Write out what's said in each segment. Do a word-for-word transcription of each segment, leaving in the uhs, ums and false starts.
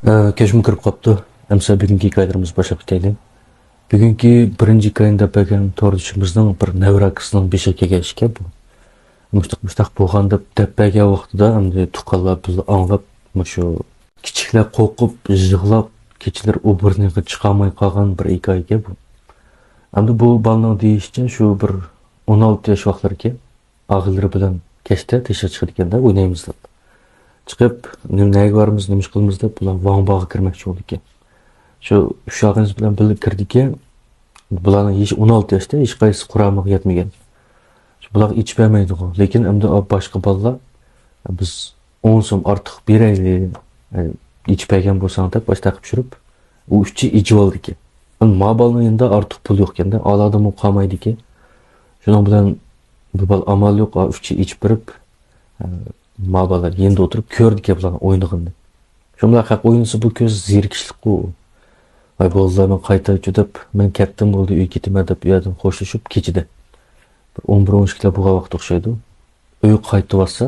ئە، كەچمۇ كىرىپ قاپتۇ. ئەمسە بۈگۈنكى ھېكايىلىرىمىزنى باشلاپ كېتەيلى. بۈگۈنكى بىرىنچى ھېكايىنى دەپ بەرگەن توردىشىمىزنىڭ بىر نەۋرە ئاكىسىنىڭ بېشىغا كەلگەن ئىش ئىكەن بۇ. مۇشتاق، مۇشتاق بولغان دەپ، دەپ بەرگەن ۋاقتىدا ئەمدى تۇغقانلار بىللە ئاڭلاپ، مۇشۇ كىچىكلەر قورقۇپ، يىغلاپ، كېچىلىرى ئوبوروتنىيغا چىقالماي قالغان بىر ھېكايە ئىكەن بۇ. ئەمدى بۇ بالىنىڭ دېيىشىچە، شۇ بىر ئون ئالتە ياش ۋاقىتلىرى ئىكەن. ئاغىنىلىرى بىلەن كەچتە تېشىغا چىقىدىكەن-دە، ئوينايمىز دەپ. چىقىپ، نېمە، نەگە بارىمىز، نېمە ئىش قىلىمىز دەپ، بۇلار ۋاڭ بارغا كىرمەكچى بولىدىكەن. شۇ ئۈچ ئاغىنىسى بىلەن بىللە كىردىكەن. بۇلارنىڭ يېشى ئون ئالتە ياشتا، ھېچقايسىسى قۇرامىغا يەتمىگەن. شۇ بۇلارغا ئېچىپ بەرمەيدىغۇ. لېكىن ئەمدى باشقا بالىلار، بىز ئون سوم ئارتۇق بېرەيلى، ئېچىپ بەرگەن بولساڭ دەپ، باش تاقىپ چۈشۈرۈپ، ئۇ ئۈچى ئېچىۋالىدىكەن. ئەمما ما بالىنىڭ يېنىدا ئارتۇق پۇل يوقكەن-دە، ئالادا قالمايدىكەن. شۇنىڭ بىلەن بۇ بالا ئامال يوق، ئا، ئۈچى ئېچىپ بېرىپ، ئە، ما بالا يېنىدا ئولتۇرۇپ كۆرىدىكەن بۇلارنىڭ ئوينىغىنىنى. شۇ بىلەن خەق ئوينىسا بۇ كۆز زېرىكىشلىكقۇ. ۋاي بولدى، مەن قايتايچۇ دەپ، مەن كەتتىم بولدى، ئۆيگە كېتىمەن دەپ ئۇ يەردىن خوشلىشىپ كېچىدە. بىر ئون بىر، ئون ئىككىلەر بولغان ۋاقىت ئوخشايدۇ. ئۆيگە قايتىۋاتسا،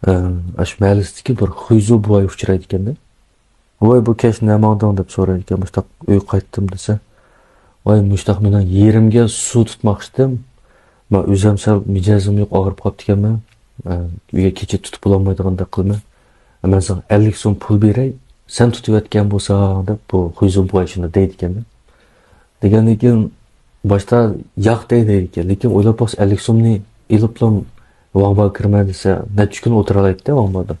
ئە، ئاشۇ مەھەللىسىدىكى بىر خۇيزۇ بوۋاي ئۇچرايدىكەن-دە. ۋاي، بۇ كەچ نەگە ماڭدىڭ دەپ سورايدىكەن. مۇشتاق ئۆيگە قايتتىم دېسە، ۋاي، مۇشتاق مېنىڭ يېرىمگە سۇ تۇتماقچىدىم. مەن ئۆزۈم سەل مىجەزىم يوق، ئاغرىپ قاپتىكەنمەن. ئە، ئۆيگە كېچە تۇتۇپ بولالمايدىغاندەك قىلىمەن. مەن ساڭا ئەللىك سوم پۇل بېرەي، سەن تۇتۇۋەتكەن بولساڭ دەپ بۇ خۇيزۇ بوۋاي شۇنداق دەيدىكەن. دېگەندىن كېيىن باشتا ياق دەي دەيدىكەن. لېكىن ئويلاپ باقسا ئەللىك سومنى ئېلىپلا ۋاڭباغا كىرىمەن دېسە نەچچە كۈن ئولتۇرالايتتى ۋاڭباغدا.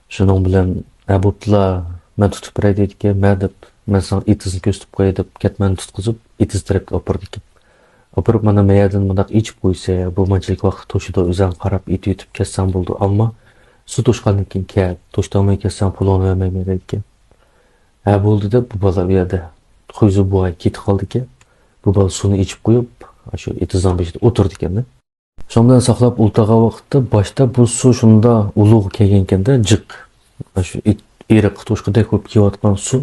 شۇنىڭ بىلەن، ھە، بوپتۇلا، مەن تۇتۇپ بېرەي دەيدىكەن، مە دەپ، مەن ساڭا ئېتىزنى كۆرسىتىپ قوياي دەپ، كەتمەننى تۇتقۇزۇپ، ئېتىز تەرەپكە ئاپىرىدىكەن. ئاپىرىپ، مانا مەيەردىن مۇنداق ئېچىپ قويسا، بۇ مانچىلىك ۋاقىت توشىدۇ، ئۆزۈڭ قاراپ ئېتىۋېتىپ كەتسەڭ بولىدۇ. ئەمما سۇ توشقاندىن كېيىن كەت، توشتالماي كەتسەڭ پۇلۇڭنى بەرمەيمەن دەيدىكەن. ھە، بولدى دەپ، بۇ بالا ئۇ يەردە خۇيزۇ بوۋاي كېتىپ قالدىكەن. بۇ بالا سۇنى ئېچىپ قويۇپ، شۇ ئېتىزنىڭ بېشىدا ئولتۇرىدىكەن. شۇنىڭ بىلەن ساقلاپ ئولتۇرغان ۋاقىتتا باشتا بۇ سۇ شۇنداق ئۇلۇغ كەلگەنكەندە، جىق. شۇ ئېرىققا توشقۇدەك بولۇپ كېلىۋاتقان سۇ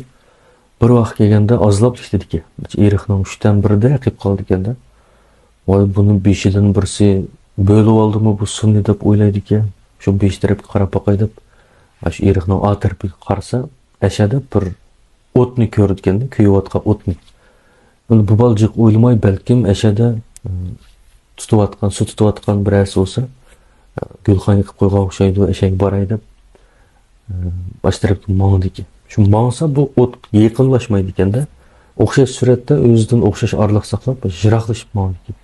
بىر ۋاقىت كەلگەندە ئازلاپ كېتىدىكەن. ئېرىقنىڭ ئۈچتىن بىرىدە قېلىپ قالىدىكەندە. ۋاي، بۇنى بېشىدىن بىرسى بۆلۈۋالدىمۇ بۇ سۇنى دەپ ئويلايدىكەن. شۇ بېشى تەرەپكە قاراپ باقاي دەپ، شۇ ئېرىقنىڭ ئا تەرىپىگە قارىسا، ئەشەدە بىر ئوتنى كۆرىدىكەندە، كۆيۈۋاتقان ئوتنى. ئەمدى بۇ بالا جىق ئويلىماي، بەلكىم ئەشەدە، ئىم، تۇتۇۋاتقان، سۇ تۇتۇۋاتقان بىرەرسى بولسا، ئە، گۈلخان يېقىپ قويغان ئوخشايدۇ، ئەشەگە باراي دەپ، ئە، باش تەرەپكە ماڭىدىكەن. شۇ ماڭسا بۇ ئوت يېقىنلاشمايدىكەندە، ئوخشاش سۈرئەتتە ئۆزىدىن ئوخشاش ئارىلىق ساقلاپ، يىراقلىشىپ ماڭىدىكەن.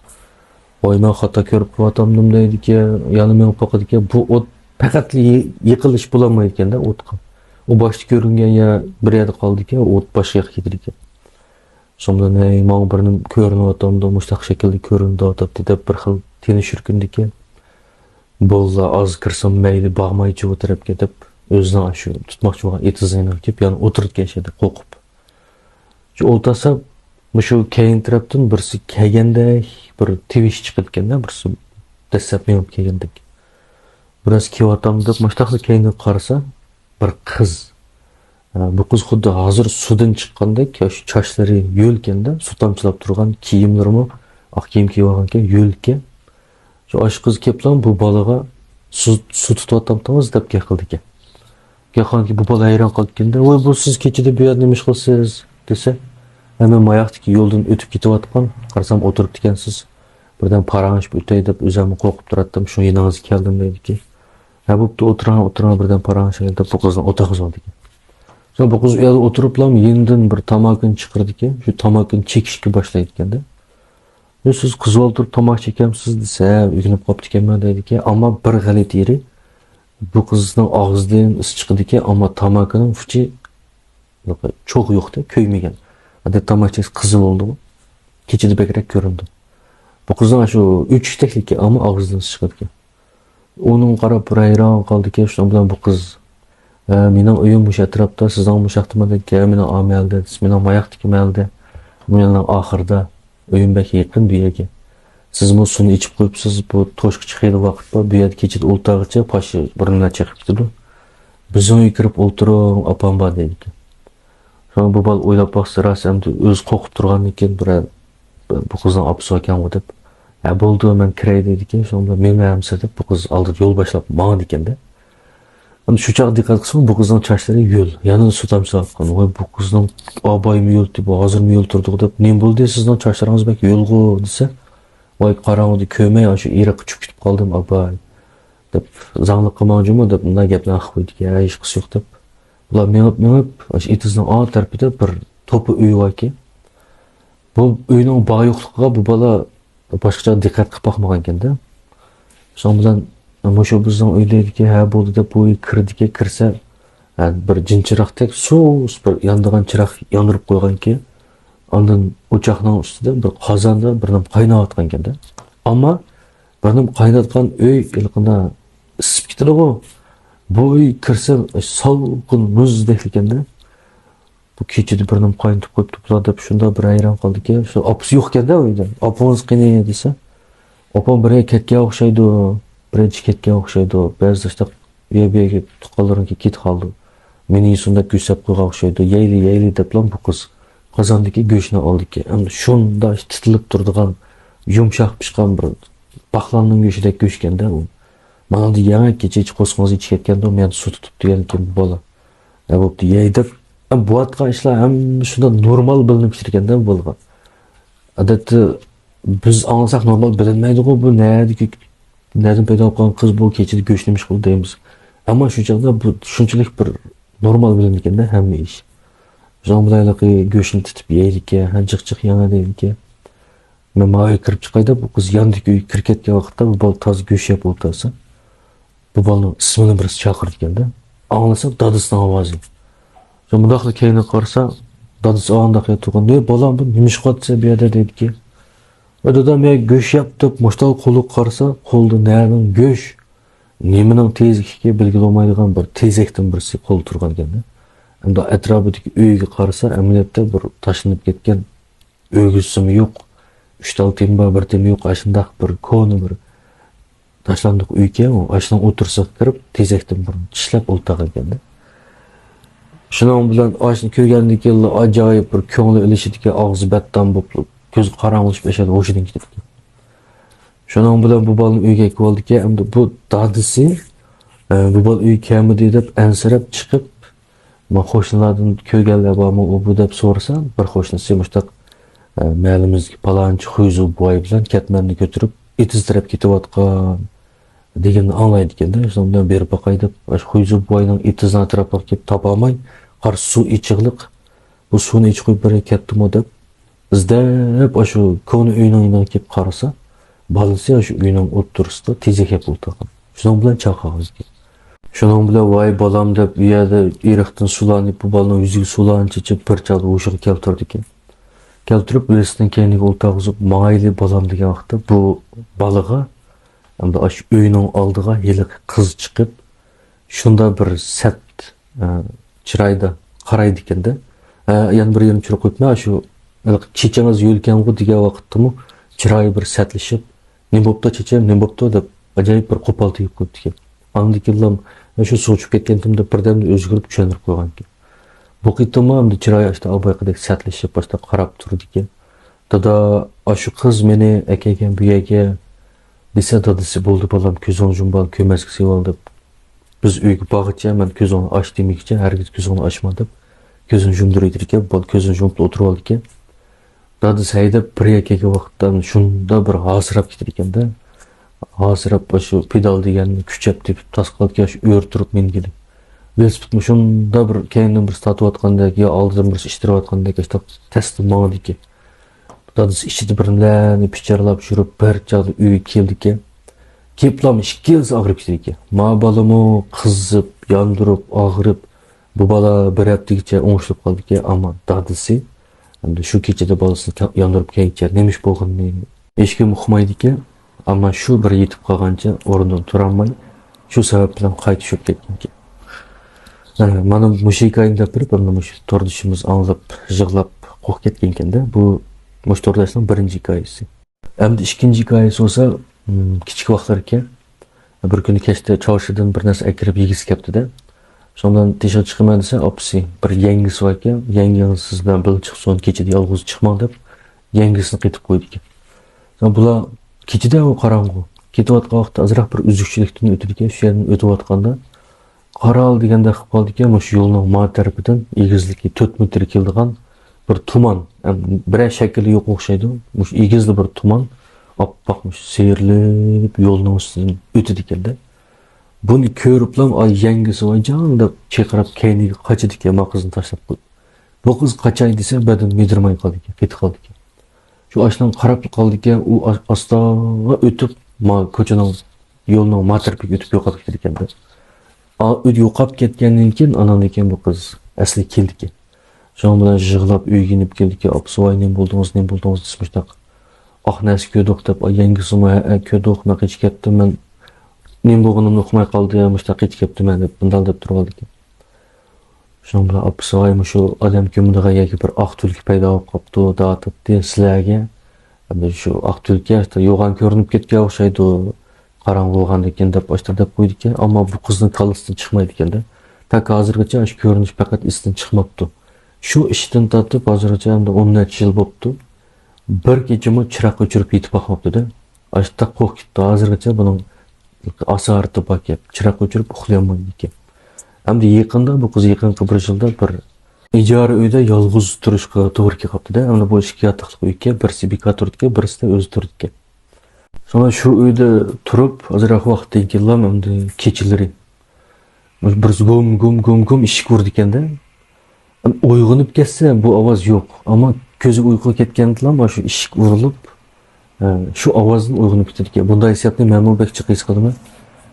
ۋاي، مەن خاتا كۆرۈپ قويۇۋاتامدىم دەيدىكەن، يەنە مېڭىپ باقىدىكەن. بۇ ئوت پەقەتلا يېقىنلىشىپ بولالمايدىكەندە ئوتقا. ئۇ باشتا كۆرۈنگەن يەر بىر يەردە قالىدىكەن، ئوت باشقا ياققا كېتىدىكەن. شۇنىڭ بىلەن، ھەي، ماڭا بىر نېمە كۆرۈنۈۋاتامدۇ، مۇشتاق شەكىلدە كۆرۈنۈۋاتامدۇ دەپ بىر خىل تېنى شۈركۈندىكەن. بوللا، ئاز كىرسەم مەيلى، بارمايچۇ بۇ تەرەپكە دەپ، ئۆزىنىڭ شۇ تۇتماقچى بولغان ئېتىزىنى كېلىپ يەنە ئولتۇرىدىكەن ئىچىدە قورقۇپ. شۇ ئولتۇرسا، مۇشۇ كەينى تەرەپتىن بىرسى كەلگەندەك بىر تىۋىش چىقىدىكەندە، بىرسى دەسسەپ مېڭىپ كەلگەندەك. بىرەرسى كېلىۋاتامدۇ دەپ مۇشتاقلا كەينىگە قارىسا، بىر قىز، ئە، بۇ قىز خۇددى ھازىر سۇدىن چىققاندەك، شۇ چاچلىرى يۆلكەندە، سۇ تامچىلاپ تۇرغان، كىيىملىرىمۇ ئاق كىيىم كىيىۋالغانكەن، يۆلكە. شۇ ئاشۇ قىز كېلىپلا بۇ بالىغا سۇ، سۇ تۇتۇۋاتامتىڭىز دەپ گەپ قىلىدىكەن. گەپ قىلغاندىكىن بۇ بالا ھەيران قالىدىكەندە، ۋاي، بۇ سىز كېچىدە بۇ يەردە نېمە ئىش قىلىسىز دېسە، ھە، مەن ماياقتىكى يولدىن ئۆتۈپ كېتىۋاتقان، قارىسام ئولتۇرۇپتىكەنسىز. بىردەم پاراڭلىشىپ ئۆتەي دەپ ئۆزۈممۇ قورقۇپ تۇراتتىم، شۇ يېنىڭىزغا كەلدىم دەيدىكەن. ھە، بوپتۇ، ئولتۇرۇڭ، ئولتۇرۇڭ، بىردەم پاراڭلىشايلى دەپ بۇ قىزنى ئولتۇرغۇزۇۋالىدىكەن. سوڭ بۇ قىز ئۇ يەردە ئولتۇرۇپلا يېنىدىن بىر تاماكىنى چىقىرىدىكەن، شۇ تاماكىنى چېكىشكە باشلايدىكەندە. يا، سىز قىزىۋالدۇرۇپ تاماكا چېكەمسىز دېسە، ئۆگىنىپ قاپتىكەنمەن دەيدىكەن، ئەمما بىر غەلىتە يېرى، بۇ قىزنىڭ ئاغزىدىن ئىس چىقىدىكەن، ئەمما تاماكىنىڭ ئۇچى، چوغى يوقتا، كۆيمىگەن. ئادەتتە تاماكا چەكسە قىزىل بولىدىغۇ. كېچىدە بەكرەك كۆرۈنىدۇ. بۇ قىزنىڭ شۇ ئۆچۈكتەكلىكى، ئەمما ئاغزىدىن ئىس چىقىدىكەن. ئۇنىڭغا قاراپ بىر ھەيران قالدىكەن، شۇنىڭ بىلەن بۇ قىز، ھە، مېنىڭ ئۆيۈم مۇشۇ ئەتراپتا، سىزنىڭ مۇشۇ ياقتىمۇ دەيدىكەن، ھە، مېنىڭ ئا مەھەللىدە، مېنىڭ ماياقتىكى مەھەللىدە، مۇشۇ يىلنىڭ ئاخىرىدا، ئۆيۈم بەك يېقىن بۇ يەرگە. سىزمۇ سۇنى ئېچىپ قويۇپسىز، بۇ توشقىچە خېلى ۋاقىت بار، بۇ يەردە كېچىدە ئولتۇرغىچە پاشا بۇرنىنى چېقىپ كېتىدۇ. بىزنىڭ ئۆيگە كىرىپ ئولتۇرۇڭ، ئاپام بار دەيدىكەن. شۇڭا بۇ بالا ئويلاپ باقسا، راست ئەمدى ئۆزى قورقۇپ تۇرغاندىن كېيىن بىرەر، بۇ قىزنىڭ ئاپىسى ئىكەنغۇ دەپ، ھە، بولدى، مەن كىرەي دەيدىكەن، شۇنىڭ بىلەن مېڭە ئەمسە دەپ، بۇ قىز ئالدىدا يول باشلاپ ماڭىدىكەندە. ئەمدى شۇ چاغ دىققەت قىلسىڭىز، بۇ قىزنىڭ چاچلىرى ھۆل. يەنە سۇ تامچىلاۋاتقان. ۋاي، بۇ قىزنىڭ ئابايمۇ ھۆل، بۇ ھازىرمۇ ھۆل تۇرىدىغۇ دەپ، نېمە بولدى، سىزنىڭ چاچلىرىڭىز بەك ھۆلغۇ دېسە، ۋاي، قاراڭغۇ، كۆرمەي ئاشۇ ئېرىققا چۈشۈپ كېتىپ قالدىم، ئاباي، دەپ، زاڭلىق قىلماڭ جۇمۇ دەپ، مۇنداق گەپلەرنى قىلىپ قويدىكەن. ھە، ھېچقىسى يوق دەپ، بۇلار مېڭىپ، مېڭىپ، ئاشۇ ئېتىزنىڭ ئا تەرىپىدە بىر توپا ئۆي باركەن. بۇ ئۆينىڭ بار يوقلۇقىغا بۇ بالا باشقىچە دىققەت قىلىپ باقمىغانكەن-دە. شۇنىڭ بىلەن، مۇشۇ بىزنىڭ ئۆيدە ئىدىكەن، ھە، بولدى دەپ، بۇ ئۆيگە كىردىكەن، كىرسە، ھە، بىر جىنچىراقتەك سۇس بىر يانىدىغان چىراغ ياندۇرۇپ قويغانكەن. ئاندىن ئوچاقنىڭ ئۈستىدە بىر قازاندا بىر نېمە قايناۋاتقانكەن-دە. ئەمما بىر نېمە قايناتقان ئۆي ھېلىقىندا ئىسسىپ كېتىدىغۇ. بۇ ئۆيگە كىرسە، سالقىن مۇزدەك ئىكەن-دە. بۇ كېچىدە بىر نېمە قاينىتىپ قويۇپتۇ بۇلار دەپ شۇنداق بىر ھەيران قالدىكەن. شۇ ئاپىسى يوقكەن-دە ئۆيدە. ئاپىڭىز قېنى دېسە، ئاپام بىر يەرگە كەتكەن ئوخشايدۇ، بىرىنچى كەتكەن ئوخشايدۇ. بەزىدە شۇنداق ئۇ يەر بۇ يەرگە تۇغقانلىرىڭكى كېتىپ قالىدۇ. مېنى يېسۇن دەپ كۆرسەتمەي قويغان ئوخشايدۇ. يەيلى، يەيلى دەپلا بۇ قىز قازاندىكى گۆشنى ئالدىكەن. ئەمدى شۇنداق تىتىلىپ تۇرىدىغان، يۇمشاق پىشقان بىر باقلاننىڭ گۆشىدەك گۆشكەن-دە ئۇ. مانا ئەمدى يېڭى كېچە قورسىقىڭىز ئېچىپ كەتكەندۇ، مەن سۇ تۇتۇپ دېگەنكەن بۇ بالا. ھە، بوپتۇ، يەي دەپ، ھە، بولۇۋاتقان ئىشلار ھەممە شۇنداق نورمال بىلىنىپ كېتىدىكەن-دە بۇ بالىغا. ئادەتتە بىز ئاڭلىساق نورمال بىلىنمەيدىغۇ، بۇ نەدىكى، نەدىن پەيدا بولۇپ قالغان قىز، بۇ كېچىدە گۆش نېمە ئىش قىلدى دەيمىز. ئەمما شۇ چاغدا بۇ شۇنچىلىك بىر نورمال بىلىنىدىكەن-دە ھەممە ئىش. شۇنىڭ بىلەن ھېلىقى گۆشنى تۇتۇپ يەيدىكەن، ھە، جىق جىق يەڭە دەيدىكەن. مەن ماۋۇ يەرگە كىرىپ چىقاي دەپ، بۇ قىز ياندىكى ئۆيگە كىرىپ كەتكەن ۋاقىتتا، بۇ بالا تازا گۆش يەپ ئولتۇرسا، بۇ بالىنىڭ ئىسمىنى بىرسى چاقىرىدىكەن-دە. ئاڭلىسا، دادىسىنىڭ ئاۋازى. شۇ مۇنداقلا كەينىگە قارىسا، دادىسى ئانداق ياتىدىغان. «ۋەي، بالام، بۇ نېمە ئىش قىلىۋاتىسەن بۇ يەردە؟» دەيدىكەن. «ۋەي، دادام، مەن گۆش يەپ» دەپ، مۇشتال قولىغا قارىسا، قولىدا نەنىڭ گۆش، نېمىنىڭ تېزىكلىكى بىلگىلى بولمايدىغان بىر تېزەكتىن بىرسى قولىدا تۇرغانىكەن-دە. ئەمدى ئەتراپىدىكى ئۆيگە قارىسا، ئەمەلىيەتتە بىر تاشلىنىپ كەتكەن ئۆگزىسىمۇ يوق، ئۈچ تال تېمى بار، بىر تېمى يوق، ئاشۇنداق بىر كونا بىر تاشلاندۇق ئۆيكەن ئۇ. ئاشۇنىڭ ئوتتۇرىسىغا كىرىپ، تېزەكتىن بىرنى چىشلەپ ئولتۇرغانىكەن-دە. شۇنىڭ بىلەن ئاشۇنى كۆرگەندىن كېيىنلا ئاجايىپ بىر كۆڭلى ئېلىشىدىكەن، ئاغزى بەتتام بولۇپ، كۆزى قاراڭغۇلىشىپ، ئەشەدە ھوشىدىن كېتىپتىكەن. شۇنىڭ بىلەن بۇ بالىنى ئۆيگە ئەكىۋالدىكەن، ئەمدى بۇ دادىسى، ئە، بۇ بالا ئۆيگە كەلمىدى دەپ ئەنسىرەپ چىقىپ، ما قوشنىلاردىن كۆرگەنلەر بارمۇ ئۇ بۇ دەپ سورىسا، بىر قوشنىسى مۇشتاق، ئە، مەھەللىمىزدىكى پالانچى خۇيزۇ بوۋاي بىلەن كەتمەننى كۆتۈرۈپ ئېتىز تەرەپ كېتىۋاتقان دېگىنىنى ئاڭلايدىكەن-دە. شۇنىڭ بىلەن بېرىپ باقاي دەپ، ئاشۇ خۇيزۇ بوۋاينىڭ ئېتىزنىڭ ئەتراپىغا كېلىپ تاپالماي، قارىسا سۇ ئېچىقلىق. بۇ سۇنى ئىچىپ قويۇپ بىر كەتتىمۇ دەپ، ئىزدەپ ئاشۇ كونا ئۆينىڭ يېنىغا كېلىپ قارىسا، بالىسى ئاشۇ ئۆينىڭ ئوتتۇرىسىدا تېزەك يەپ ئولتۇرغان. شۇنىڭ بىلەن چاقىرغان ئىكەن. شۇنىڭ بىلەن ۋاي بالام دەپ، ئۇ يەردە ئېرىقتىن سۇلارنى، بۇ بالىنىڭ يۈزىگە سۇلارنى چېچىپ، بىر چاغدا ھوشىغا كەلتۈردىكەن. كەلتۈرۈپ، ۋېلىسىپىتىنىڭ كەينىگە ئولتۇرغۇزۇپ، ماڭايلى بالام دېگەن ۋاقىتتا، بۇ بالىغا، ئەمدى ئاشۇ ئۆينىڭ ئالدىغا ھېلىقى قىز چىقىپ، شۇنداق بىر سەت، ئە، چىرايدا قارايدىكەن-دە. ئە، يەنە بىر يېرىنى چۈشۈرۈپ قويۇپمەن، شۇ ھېلىقى چېچىڭىز يۆلكەنغۇ دېگەن ۋاقىتتىمۇ چىرايى بىر سەتلىشىپ، «نېمە بوپتۇ، چېچەم، نېمە بوپتۇ؟» دەپ ئاجايىپ بىر قوپال تېگىپ قويۇپتىكەن. ئاندىن كېيىنلا، «ئە، شۇ سۇغا چۈشۈپ كەتكەنتىم» دەپ بىردەمدە ئۆزگىرىپ چۈشەندۈرۈپ قويغانىكەن. بۇ قېتىممۇ ئەمدى چىرايى ئاشتا ئاۋۋالقىدەك سەتلىشىپ، ئاشتا قاراپ تۇرىدىكەن. «دادا، ئاشۇ قىز مېنى ئەكەلگەن بۇ يەرگە» دېسە، دادىسى، «بولدى بالام، كۆزۈڭنى يۇمۇۋال، كۆرمەسكە سېلىۋال» دەپ، بىز ئۆيگە بارغىچە مەن «كۆزۈڭنى ئاچ» دېمىگىچە، ھەرگىز «كۆزۈڭنى ئاچما» دەپ، كۆزىنى يۇمدۇرۇۋېتىدىكەن. بۇ بالا كۆزىنى يۇمۇپلا ئولتۇرۇۋالىدىكەن. دادىسى ھەيدەپ بىر يەرگە كەلگەن ۋاقىتتا شۇنداق بىر ھاسىراپ كېتىدىكەن-دە. ھاسىراپ، ئاشۇ پېدال دېگەننى كۈچەپ تېپىپ، تاسقالدىكى ئاشۇ ئۆرە تۇرۇپ مىنگىلى. ۋېلىسىپىتمۇ شۇنداق بىر كەينىدىن بىرسى تارتىۋاتقاندەك يا ئالدىدىن بىرسى ئىتتىرىۋاتقاندەك، ئاشۇنداق تەستە ماڭىدىكەن. دادىسى ئىچىدە بىر نېمىلەرنى پىچىرلاپ يۈرۈپ، بىر چاغدا ئۆيگە كېلىدىكەن. كېلىپلا ئىككىلىسى ئاغرىپ كېتىدىكەن. ما بالىمۇ قىزىپ، ياندۇرۇپ، ئاغرىپ، بۇ بالا بىر ھەپتىگىچە ئوڭشىلىپ قالىدىكەن، ئەمما دادىسى ئەمدى شۇ كېچىدە بالىسىنى كە-، ياندۇرۇپ كەينىچە نېمە ئىش بولغىنىنى ھېچكىم ئۇقمايدىكەن. ئەمما شۇ بىر يېتىپ قالغانچە ئورنىدىن تۇرالماي، شۇ سەۋەب بىلەن قايتا چۈشۈپ كەتكەنىكەن. ئە، مانا مۇشۇ ھېكايىنى دەپ بېرىپ، ئەمدى مۇشۇ توردىشىمىز ئاڭلاپ، يىغلاپ قورقۇپ كەتكەنىكەن-دە. بۇ مۇشۇ تورداشنىڭ بىرىنچى ھېكايىسى. ئەمدى ئىككىنچى ھېكايىسى بولسا، م، كىچىك ۋاقىتلىرى ئىكەن. بىر كۈنى كەچتە چارشىدىن بىر نەرسە ئەكىرىپ يېگۈسى كەپتۇ-دە. شۇنىڭ بىلەن تېشىغا چىقىمەن دېسە، ئاپىسى، بىر يەڭگىسى باركەن، يەڭگىڭىز سىز بىلەن بىللە چىقسۇن، كېچىدە يالغۇز چىقماڭ دەپ، يەڭگىسىنى قېتىپ قويىدىكەن. سەن بۇلار كېچىدە ئۇ قاراڭغۇ. كېتىۋاتقان ۋاقىتتا ئازراق بىر ئۈزۈكچىلىكتىن ئۆتىدىكەن، شۇ يەردىن ئۆتۈۋاتقاندا، قارا دېگەندەك قىلىپ قالدىكەن، مۇشۇ يولنىڭ ما تەرىپىدىن ئېگىزلىكى تۆت مېتىر كېلىدىغان بىر تۇمان، ئەم، بىرەر شەكىلى يوق ئوخشايدۇ. مۇشۇ ئېگىزلا بىر تۇمان، ئاپئاق مۇشۇ سىيرىلىپ يولنىڭ ئۈستىدىن ئۆتىدىكەن-دە. بۇنى كۆرۈپلا، ئاي، يەڭگىسى ۋايجان دەپ چىرقىراپ كەينىگە قاچىدىكەن، ما قىزنى تاشلاپ قويۇپ. بۇ قىز قاچاي دېسە، بەدىنى مىدىرماي قالىدىكەن، قېتىپ قالىدىكەن. شۇ ئاشۇنىڭ قاراپلا قالىدىكەن، ئۇ ئا-، ئاستا ئۆتۈپ، ما كوچىنىڭ، يولنىڭ ما تەرىپىگە ئۆتۈپ يوقاپ كېتىدىكەن-دە. ئا-، ئۆ-، يوقاپ كەتكەندىن كېيىن، ئاناندىن كېيىن بۇ قىز ئەسلىگە كېلىدىكەن. شۇنىڭ بىلەن يىغلاپ ئۆيگە يېنىپ كېلىدىكەن، «ئاپىسى، ۋاي، نېمە بولدىڭىز، نېمە بولدىڭىز؟» دېسە، مۇشۇنداق، «ئاق نەرسە كۆردۇق» دەپ، يەڭگىسىمۇ، «ھەئە، كۆردۇق، مەن قېچىپ كەتتىم، مەن نېمە بولغىنىمنى ئۇقماي قالدىم، مۇشۇنداق قېچىپ كەپتىمەن» دەپ، مۇنداق دەپ تۇرۇۋالىدىكەن. شۇنىڭ بىلەن ئاپىسى، «ۋاي، مۇشۇ ئادەم كۆمىدىغان يەرگە بىر ئاق تۈلكە پەيدا بولۇپ قاپتۇ، دەۋاتاتتى سىلەرگە. ئەمدى شۇ ئاق تۈلكە يوغان كۆرۈنۈپ كەتكەن ئوخشايدۇ، قاراڭغۇ بولغاندىن كېيىن» دەپ ئاشتا دەپ قويىدىكەن. ئەمما بۇ قىزنىڭ كاللىسىدىن چىقمايدىكەن-دە. تاكى ھازىرغىچە شۇ كۆرۈنۈش پەقەت ئېسىدىن چىقماپتۇ. شۇ ئىشتىن تارتىپ ھازىرغىچە ئەمدى ئون نەچچە يىل بوپتۇ. بىر كېچىمۇ چىراغ ئۆچۈرۈپ يېتىپ باقماپتۇ-دە. ئاشتا قورقۇپ كېتىپتۇ. ھازىرغىچە بۇنىڭ ئاسارىتى بار گەپ. چىراغ ئۆچۈرۈپ ئۇخلىيالمايدىكەن. ئەمدى يېقىندا، بۇ قىز يېقىنقى بىر يىلدا بىر ئىجارە ئۆيدە يالغۇز تۇرۇشقا توغرا كېلىپ قاپتۇ-دە. ئەمدى بۇ ئىككى ياتاقلىق ئۆيكەن، بىرسى بىكار تۇرىدىكەن، بىرسىدە ئۆزى تۇرىدىكەن. شۇڭا شۇ ئۆيدە تۇرۇپ، ئازراق ۋاقىتتىن كېيىنلا ئەمدى كېچىلىرى بىرسى گۇم، گۇم، گۇم، گۇم ئىشىك ئۇرىدىكەن-دە. ئويغىنىپ كەتسە، بۇ ئاۋاز يوق. ئەمما كۆزى ئۇيقۇغا كەتكەندىلا، مانا شۇ ئىشىك ئۇرۇلۇپ، ئە، شۇ ئاۋازدىن ئويغىنىپ كېتىدىكەن. بۇنداق ھېسسىياتنى مەنمۇ بەك جىق ھېس قىلىمەن.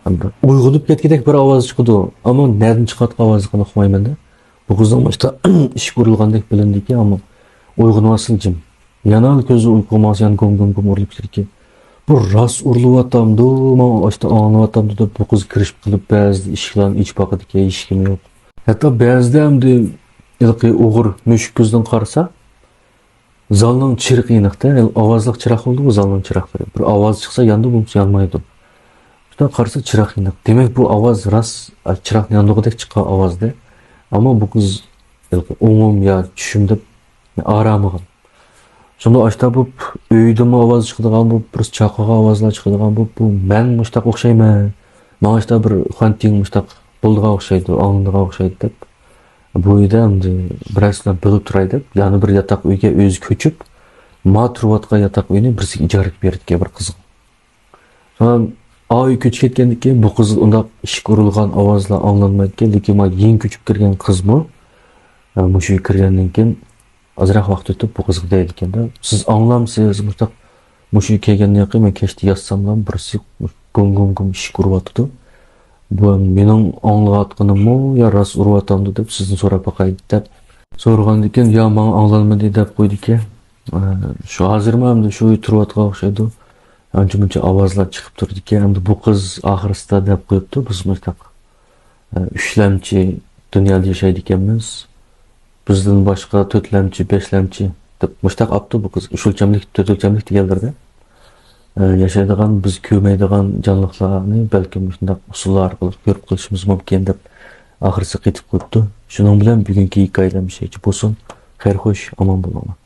ئەمدى ئويغىنىپ كەتكۈدەك بىر ئاۋاز چىقىدۇ. ئەمما نەدىن چىقىۋاتقان ئاۋازلىقىنى ئۇقمايمەن-دە. بۇ قىزنىڭ مۇشتا ئىشىك ئۇرۇلغاندەك بىلىنىدىكەن، ئەمما ئويغىنىۋاتسىلا جىم. يەنە كۆزى ئۇيقۇغا ماڭسا، يەنە گۇم، گۇم، گۇم ئۇرۇلۇپ كېتىدىكەن. بۇ راست ئۇرۇلۇۋاتامدۇ، ماڭا ئاشتا ئاڭلىنىۋاتامدۇ دەپ، بۇ قىز كىرىشىپ قېلىپ، بەزىدە ئىشىكلەرنى ئېچىپ باقىدىكەن، ھېچكىم يوق. ھەتتا بەزىدە ئەمدى ھېلىقى ئوغرى مۈشۈك كۆزدىن قارىسا، زالنىڭ چىرىقى يېنىقتا، ئاۋازلىق چىراغ بولىدۇ زالنىڭ چىراغلىرى. بىر ئاۋاز چىقسا ياندى، بولمىسا يانمايدۇ. شۇنداق قارىسا چىراغ يېنىق. دېمەك، بۇ ئاۋاز راست، چىراغنى ياندۇرغۇدەك چىققان ئاۋازدى. ئەمما بۇ قىز ھېلىقى ئوڭۇم يا چۈشۈم دەپ ئارامىغان. شۇنداق ئاشتا بولۇپ، ئۆيدىمۇ ئاۋاز چىقىدىغان بولۇپ، بىر چاقىرغان ئاۋازلار چىقىدىغان بولۇپ، بۇ مەن مۇشتاق ئوخشايمەن. ماڭا ئاشتا بىر خۇەنتىڭ مۇشتاق بولىدىغان ئوخشايدۇ، ئاڭلىنىدىغان ئوخشايدۇ دەپ، بۇ ئۆيدە ئەمدى بىرەرسى بىلەن بىللە تۇراي دەپ، يەنە بىر ياتاق ئۆيگە ئۆزى كۆچۈپ، ما تۇرۇۋاتقان ياتاق ئۆينى بىرسىگە ئىجارىگە بېرىدىكەن، بىر قىزغا. سوراڭ، ئا ئۆيگە كۆچۈپ كەتكەندىن كېيىن بۇ قىز ئۇنداق ئىشىك ئۇرۇلغان ئاۋازلار ئاڭلانمايدىكەن، لېكىن ما يېڭى كۆچۈپ كىرگەن قىزمۇ، ئە، مۇشۇ ئۆيگە كىرگەندىن كېيىن ئازراق ۋاقىت ئۆتۈپ بۇ قىزغا دەيدىكەن-دە، سىز ئاڭلامسىز؟ مۇشتاق، مۇشۇ ئۆيگە كەلگەندىن كېيىن مەن كەچتە ياتساملا بىرسى گۇم گۇم گۇم ئىشىك ئۇرۇۋاتىدۇ. بۇ مېنىڭ ئاڭلىۋاتقىنىممۇ يا راست ئۇرۇۋاتامدۇ دەپ سىزدىن سوراپ باقاي دەپ سورىغاندىن كېيىن، يا ماڭا ئاڭلانمىدى دەپ قويدىكەن. ئە، شۇ ھازىرمۇ ئەمدى شۇ ئۆيدە تۇرۇۋاتقان ئوخشايدۇ. ئانچە مۇنچە ئاۋازلار چىقىپ تۇرىدىكەن. ئەمدى بۇ قىز ئاخىرسىدا دەپ قويۇپتۇ، بىز مۇشتاق، ئە، ئۈچلەمچى دۇنيادا ياشايدىكەنمىز. بىزدىن باشقا تۆتلەمچى، بەشلەمچى دەپ مۇشتاق ئاپتۇ بۇ قىز. ئۈچ ئۆلچەملىك، تۆت ئۆلچەملىك دېگەنلىرىدە، ئە، ياشايدىغان، بىز كۆرمەيدىغان جانلىقلارنى بەلكىم مۇشۇنداق ئۇسۇللار ئارقىلىق كۆرۈپ قېلىشىمىز مۇمكىن دەپ ئاخىرسى قېتىپ قويۇپتۇ. شۇنىڭ بىلەن بۈگۈنكى ھېكايىلەر مۇشۇ يەرگىچە بولسۇن. خەير خوش، ئامان بولۇڭلار.